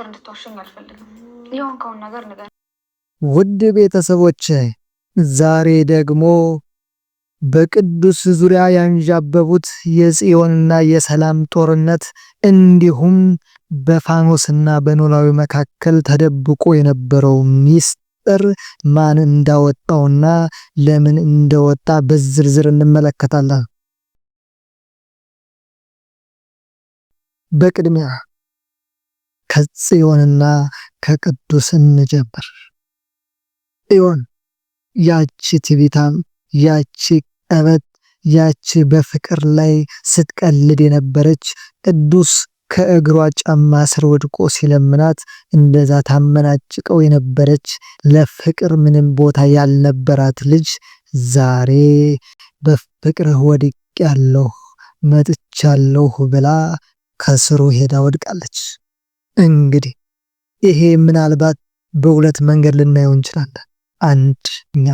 እንድትዋሸኝ አልፈልግም። የሆንከውን ነገር ንገረኝ። ውድ ቤተሰቦች፣ ዛሬ ደግሞ በቅዱስ ዙሪያ ያንዣበቡት የጽዮንና የሰላም ጦርነት እንዲሁም በፋኖስና በኖላዊ መካከል ተደብቆ የነበረው ሚስጥር ማን እንዳወጣውና ለምን እንደወጣ በዝርዝር እንመለከታለን። በቅድሚያ ከጽዮንና ከቅዱስ እንጀምር። ጽዮን ያቺ ትቢታም፣ ያቺ ቀበጥ፣ ያቺ በፍቅር ላይ ስትቀልድ የነበረች፣ ቅዱስ ከእግሯ ጫማ ስር ወድቆ ሲለምናት እንደዛ ታመናጭቀው የነበረች፣ ለፍቅር ምንም ቦታ ያልነበራት ልጅ ዛሬ በፍቅርህ ወድቄያለሁ መጥቻለሁ ብላ ከስሩ ሄዳ ወድቃለች። እንግዲህ ይሄ ምናልባት በሁለት መንገድ ልናየው እንችላለን። አንደኛ፣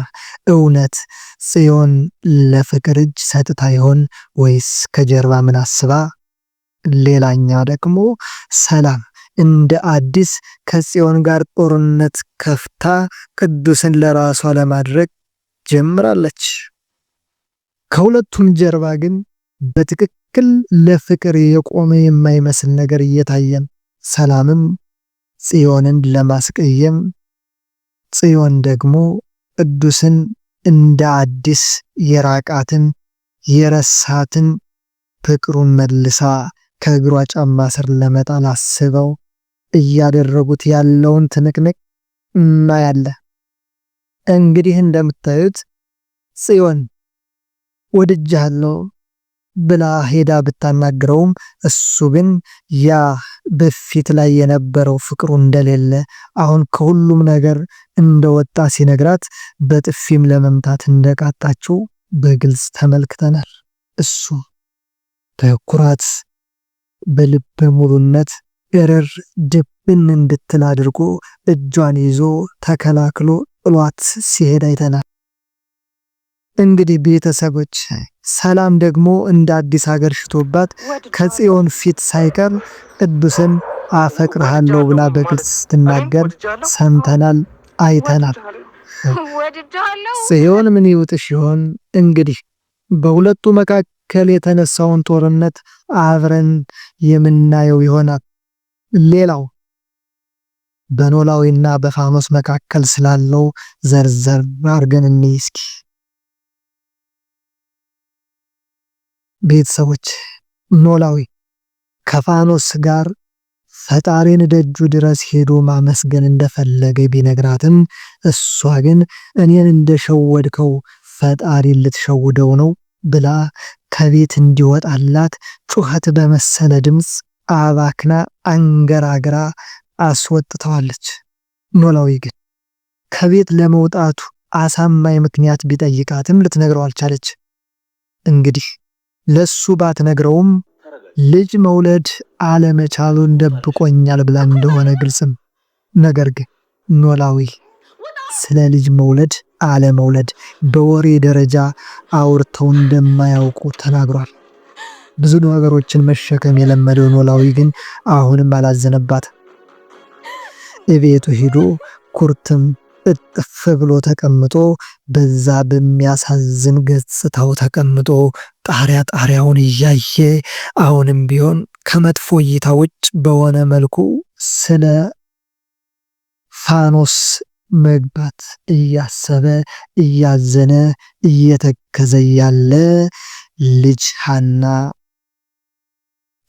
እውነት ጽዮን ለፍቅር እጅ ሰጥታ ይሆን ወይስ ከጀርባ ምን አስባ? ሌላኛ ደግሞ ሰላም እንደ አዲስ ከጽዮን ጋር ጦርነት ከፍታ ቅዱስን ለራሷ ለማድረግ ጀምራለች። ከሁለቱም ጀርባ ግን በትክክል ለፍቅር የቆመ የማይመስል ነገር እየታየን፣ ሰላምም ጽዮንን ለማስቀየም፣ ጽዮን ደግሞ ቅዱስን እንደ አዲስ የራቃትን የረሳትን ፍቅሩን መልሳ ከእግሯ ጫማ ስር ለመጣል አስበው እያደረጉት ያለውን ትንቅንቅ እናያለን። እንግዲህ እንደምታዩት ጽዮን ወድጃለሁ ብላ ሄዳ ብታናግረውም እሱ ግን ያ በፊት ላይ የነበረው ፍቅሩ እንደሌለ፣ አሁን ከሁሉም ነገር እንደወጣ ሲነግራት በጥፊም ለመምታት እንደቃጣችው በግልጽ ተመልክተናል። እሱ በኩራት በልበ ሙሉነት እርር ድብን እንድትል አድርጎ እጇን ይዞ ተከላክሎ ጥሏት ሲሄድ አይተናል። እንግዲህ ቤተሰቦች፣ ሰላም ደግሞ እንደ አዲስ ሀገር ሽቶባት ከጽዮን ፊት ሳይቀር ቅዱስን አፈቅርሃለሁ ብላ በግልጽ ስትናገር ሰምተናል፣ አይተናል። ጽዮን ምን ይውጥሽ ይሆን? እንግዲህ በሁለቱ መካከል የተነሳውን ጦርነት አብረን የምናየው ይሆናል። ሌላው በኖላዊና በፋኖስ መካከል ስላለው ዘርዘር አድርገን እንይ እስኪ። ቤተሰቦች፣ ኖላዊ ከፋኖስ ጋር ፈጣሪን ደጁ ድረስ ሄዶ ማመስገን እንደፈለገ ቢነግራትም እሷ ግን እኔን እንደሸወድከው ፈጣሪን ልትሸውደው ነው ብላ ከቤት እንዲወጣላት ጩኸት በመሰለ ድምፅ አባክና አንገራግራ አስወጥተዋለች። ኖላዊ ግን ከቤት ለመውጣቱ አሳማኝ ምክንያት ቢጠይቃትም ልትነግረው አልቻለች። እንግዲህ ለሱ ባትነግረውም ልጅ መውለድ አለመቻሉን ደብቆኛል ብላ እንደሆነ ግልጽም። ነገር ግን ኖላዊ ስለ ልጅ መውለድ አለመውለድ በወሬ ደረጃ አውርተው እንደማያውቁ ተናግሯል። ብዙ ነገሮችን መሸከም የለመደው ኖላዊ ግን አሁንም አላዘነባት። እቤቱ ሄዶ ኩርትም እጥፍ ብሎ ተቀምጦ፣ በዛ በሚያሳዝን ገጽታው ተቀምጦ ጣሪያ ጣሪያውን እያየ፣ አሁንም ቢሆን ከመጥፎ እይታ ውጭ በሆነ መልኩ ስለ ፋኖስ መግባት እያሰበ፣ እያዘነ፣ እየተከዘ ያለ ልጅ ሀና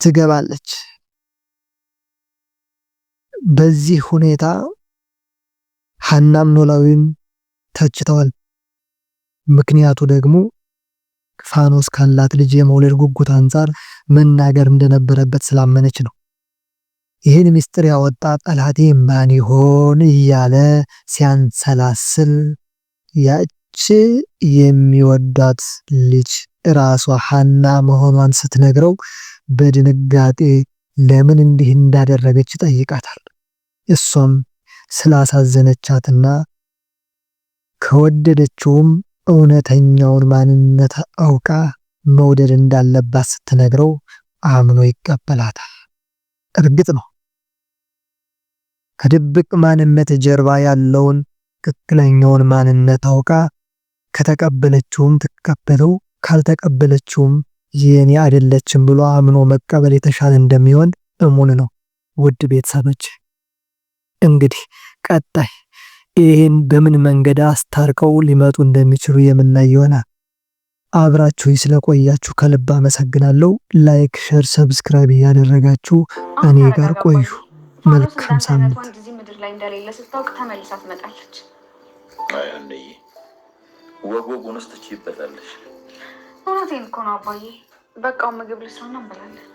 ትገባለች። በዚህ ሁኔታ ሀናም ኖላዊን ተችተዋል። ምክንያቱ ደግሞ ፋኖስ ካላት ልጅ የመውለድ ጉጉት አንጻር መናገር እንደነበረበት ስላመነች ነው። ይህን ምስጢር ያወጣ ጠላቴ ማን ይሆን እያለ ሲያንሰላስል ያች የሚወዳት ልጅ ራሷ ሀና መሆኗን ስትነግረው በድንጋጤ ለምን እንዲህ እንዳደረገች ይጠይቃታል። እሷም ስላሳዘነቻትና ከወደደችውም እውነተኛውን ማንነት አውቃ መውደድ እንዳለባት ስትነግረው አምኖ ይቀበላታል። እርግጥ ነው ከድብቅ ማንነት ጀርባ ያለውን ትክክለኛውን ማንነት አውቃ ከተቀበለችውም ትቀበለው፣ ካልተቀበለችውም የኔ አይደለችም ብሎ አምኖ መቀበል የተሻለ እንደሚሆን እሙን ነው። ውድ ቤተሰቦች እንግዲህ ቀጣይ ይህን በምን መንገድ አስታርቀው ሊመጡ እንደሚችሉ የምናይ ይሆናል። አብራችሁ ስለቆያችሁ ከልብ አመሰግናለሁ። Like፣ share፣ subscribe እያደረጋችሁ እኔ ጋር ቆዩ። መልካም ሳምንት። እዚህ ምድር ላይ እንደሌለ ስታውቅ ተመልሳ ትመጣለች። አይ አንዬ፣ ወግ ወጉንስ ትችይበታለሽ። እውነቴን እኮ ነው አባዬ። በቃው ምግብ ልስራና እንበላለን።